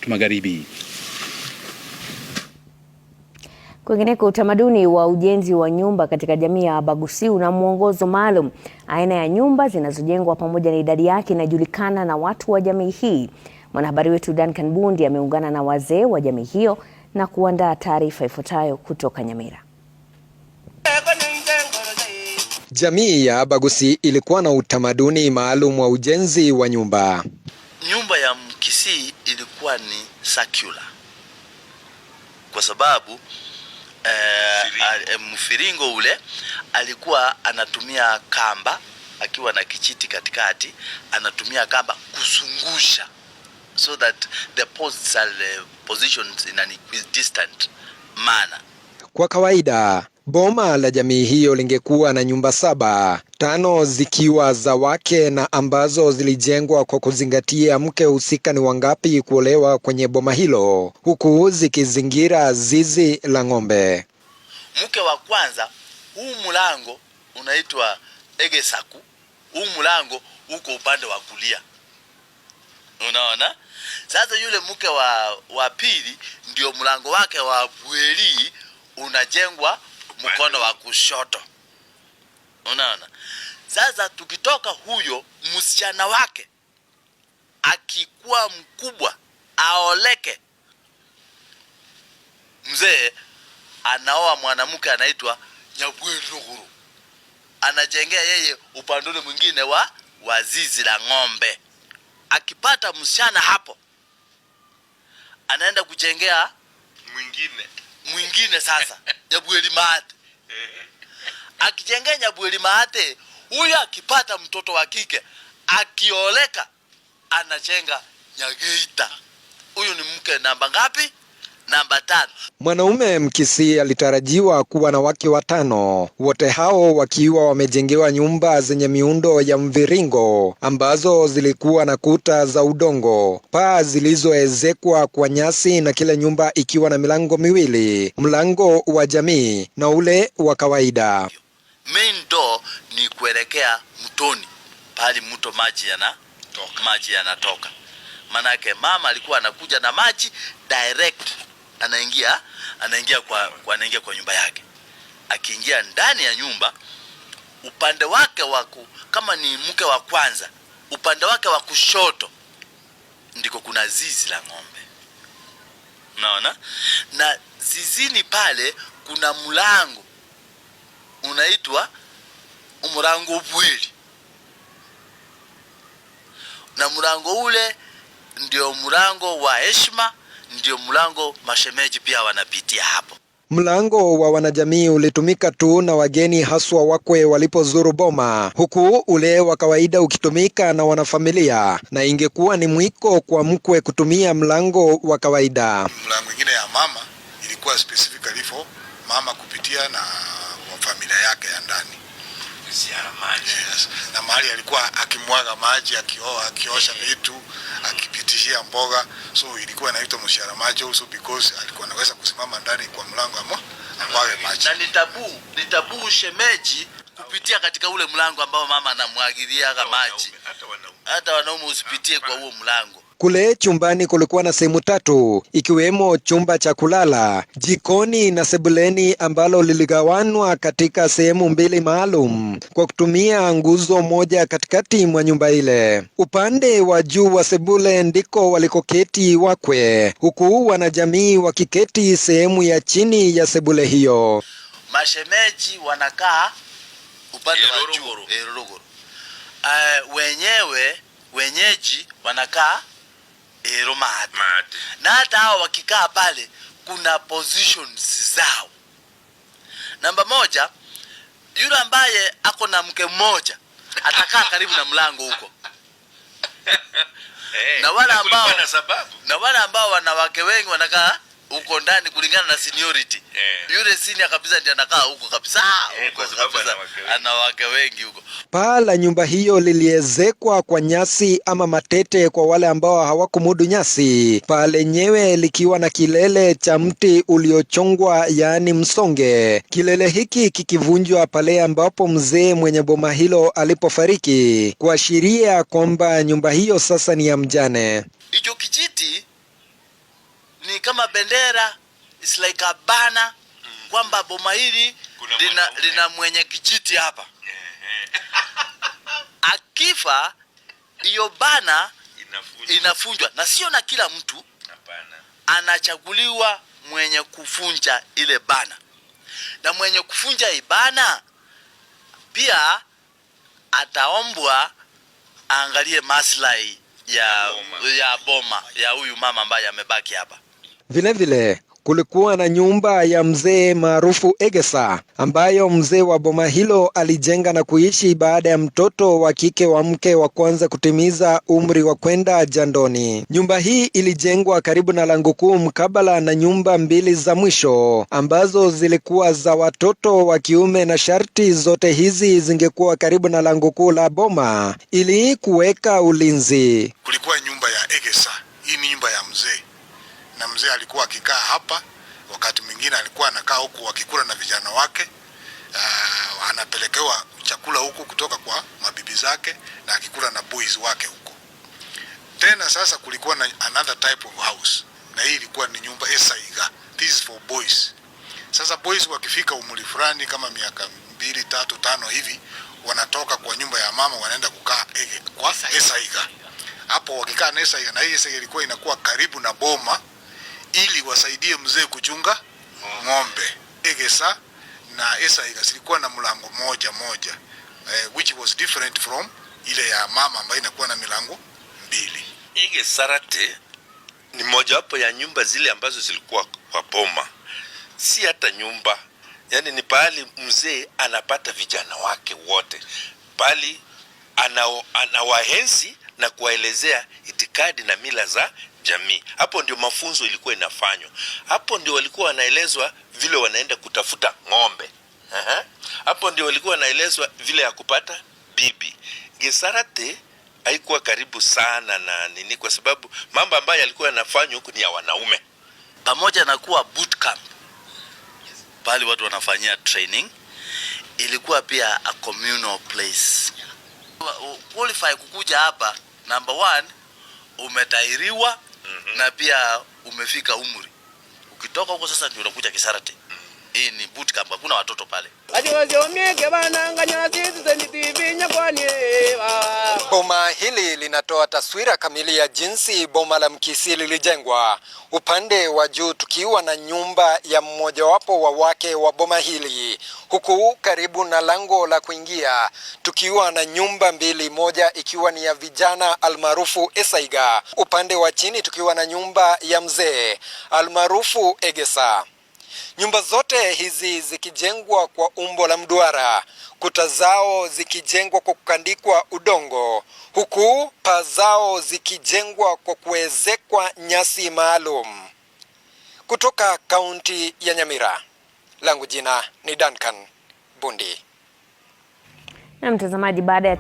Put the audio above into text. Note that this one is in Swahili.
Magharibi. Kwingineko, utamaduni wa ujenzi wa nyumba katika jamii ya Abagusi una mwongozo maalum. Aina ya nyumba zinazojengwa pamoja na idadi yake inajulikana na watu wa jamii hii. Mwanahabari wetu Duncan Bundi ameungana na wazee wa jamii hiyo na kuandaa taarifa ifuatayo kutoka Nyamira. Jamii ya Abagusi ilikuwa na utamaduni maalum wa ujenzi wa nyumba. Nyumba ya Mkisii ilikuwa ni circular kwa sababu mfiringo ule alikuwa anatumia kamba akiwa na kichiti katikati, anatumia kamba kuzungusha so that the posts are positioned in an equidistant manner. Kwa kawaida boma la jamii hiyo lingekuwa na nyumba 7, 5 zikiwa za wake na ambazo zilijengwa kwa kuzingatia mke husika ni wangapi kuolewa kwenye boma hilo, huku zikizingira zizi la ng'ombe. Mke wa kwanza, huu mlango unaitwa egesaku, huu mlango uko upande wa kulia. Unaona? Sasa yule mke wa pili ndio mlango wake wa bweli unajengwa mkono wa kushoto. Unaona? Sasa tukitoka huyo msichana wake akikuwa mkubwa aoleke, mzee anaoa mwanamke anaitwa Nyabweruguru, anajengea yeye upande ule mwingine wa zizi la ng'ombe. Akipata msichana hapo anaenda kujengea mwingine sasa Nyabweri Maate. Akijengea Nyabweri Maate, huyu akipata mtoto wa kike akioleka anajenga Nyageita. Huyu ni mke namba ngapi? Namba 5. Mwanaume Mkisii alitarajiwa kuwa na wake 5, wote hao wakiwa wamejengewa nyumba zenye miundo ya mviringo ambazo zilikuwa na kuta za udongo, paa zilizoezekwa kwa nyasi na kila nyumba ikiwa na milango miwili, mlango wa jamii na ule wa kawaida. Main door ni kuelekea mtoni, pahali mto maji yanatoka. Maji yanatoka. Manake mama alikuwa anakuja na maji direct anaingia kwa nyumba yake. Akiingia ndani ya nyumba, upande wake wa kama ni mke wa kwanza, upande wake wa kushoto ndiko kuna zizi la ng'ombe. Unaona? Na zizini pale kuna mlango unaitwa mlango bweli. Na mlango ule ndio mlango wa heshima, ndio mlango mashemeji pia wanapitia hapo. Mlango wa wanajamii ulitumika tu na wageni haswa wakwe walipozuru boma, huku ule wa kawaida ukitumika na wanafamilia, na ingekuwa ni mwiko kwa mkwe kutumia mlango wa kawaida. Mlango mwingine ya mama ilikuwa specifically for mama kupitia na familia yake ya ndani. Ziara maji. Yes. Na mahali alikuwa akimwaga maji, akiosha vitu, akipitishia mboga. So ilikuwa inaitwa mshahara maji also because alikuwa anaweza kusimama ndani kwa mlango amwage maji. Na ni tabu shemeji kupitia katika ule mlango ambao mama anamwagilia maji. Hata wanaume usipitie kwa huo mlango. Kule chumbani kulikuwa na sehemu 3, ikiwemo chumba cha kulala, jikoni na sebuleni ambalo liligawanwa katika sehemu 2 maalum kwa kutumia nguzo moja katikati mwa nyumba ile. Upande wa juu wa sebule ndiko walikoketi wakwe, huku wanajamii wakiketi sehemu ya chini ya sebule hiyo. Mashemeji wanakaa upande wa juu, Erorogoro. Erorogoro. Wenyeji wanakaa Eromate. Mate. Na hata hao wakikaa pale kuna positions zao. Namba 1, yule ambaye ako na mke mmoja atakaa karibu na mlango huko. Na Na kulikuwa na sababu. wale ambao wanawake wengi wanakaa huko ndani kulingana na seniority. Yule senior kabisa ndiye anakaa huko kabisa. Huko Kwa sababu kabisa. ana wake wengi. Ana wake wengi huko. Paa la nyumba hiyo liliezekwa kwa nyasi ama matete kwa wale ambao hawakumudu nyasi. Paa lenyewe likiwa na kilele cha mti uliochongwa, yaani msonge. Kilele hiki kikivunjwa pale ambapo mzee mwenye boma hilo alipofariki, kuashiria kwamba nyumba hiyo sasa ni ya mjane. Hicho kijiti kama bendera, it's like a banner kwamba boma hili lina mwenye kijiti hapa. Akifa hiyo bana inafunjwa, na sio na kila mtu. Anachaguliwa mwenye kufunja ile bana, na mwenye kufunja ibana pia ataombwa aangalie maslahi ya boma ya huyu mama ambaye amebaki hapa. Vilevile kulikuwa na nyumba ya mzee maarufu Egesa ambayo mzee wa boma hilo alijenga na kuishi baada ya mtoto wa kike wa mke wa kwanza kutimiza umri wa kwenda jandoni. Nyumba hii ilijengwa karibu na lango kuu mkabala na nyumba mbili za mwisho ambazo zilikuwa za watoto wa kiume, na sharti zote hizi zingekuwa karibu na lango kuu la boma ili kuweka ulinzi. Kulikuwa nyumba ya Egesa, hii ni nyumba ya mzee, na mzee alikuwa akikaa hapa, wakati mwingine alikuwa anakaa huku akikula na vijana wake. Anapelekewa chakula huku kutoka kwa mabibi zake na akikula na boys wake huko. Tena sasa kulikuwa na another type of house, na hii ilikuwa ni nyumba Esaiga. This is for boys. Sasa boys wakifika umri fulani kama miaka 2, 3, 5 hivi, wanatoka kwa nyumba ya mama wanaenda kukaa kwa Esaiga. Hapo wakikaa na Esaiga, na hii Esaiga ilikuwa inakuwa karibu na boma ili wasaidie mzee kuchunga ng'ombe. Egesa na Esaiga zilikuwa na mlango moja moja, which was different from ile ya mama ambayo inakuwa na milango mbili. Egesarate ni mojawapo ya nyumba zile ambazo zilikuwa kwa boma, si hata nyumba, yani ni pahali mzee anapata vijana wake wote, pahali anawahenzi na kuwaelezea itikadi na mila za jamii. Hapo ndio mafunzo ilikuwa inafanywa. Hapo ndio walikuwa wanaelezwa vile wanaenda kutafuta ng'ombe. Hapo ndio walikuwa wanaelezwa vile ya kupata bibi. Gesarate haikuwa karibu sana na nini, kwa sababu mambo ambayo yalikuwa yanafanywa huku ni ya wanaume. Pamoja na kuwa boot camp pale watu wanafanyia training, ilikuwa pia a communal place. Qualify kukuja hapa, number 1 umetairiwa na pia umefika umri. Ukitoka huko sasa ndio unakuja Kisarate. Hii ni boot camp, hakuna watoto pale. Boma hili linatoa taswira kamili ya jinsi boma la Mkisii lilijengwa. Upande wa juu tukiwa na nyumba ya mmojawapo wa wake wa boma hili, huku karibu na lango la kuingia tukiwa na nyumba mbili, moja ikiwa ni ya vijana almaarufu Esaiga, upande wa chini tukiwa na nyumba ya mzee almaarufu Egesa. Nyumba zote hizi zikijengwa kwa umbo la mduara, kuta zao zikijengwa kwa kukandikwa udongo, huku paa zao zikijengwa kwa kuezekwa nyasi maalum. Kutoka kaunti ya Nyamira, langu jina ni Duncan Bundi. Na mtazamaji, baada ya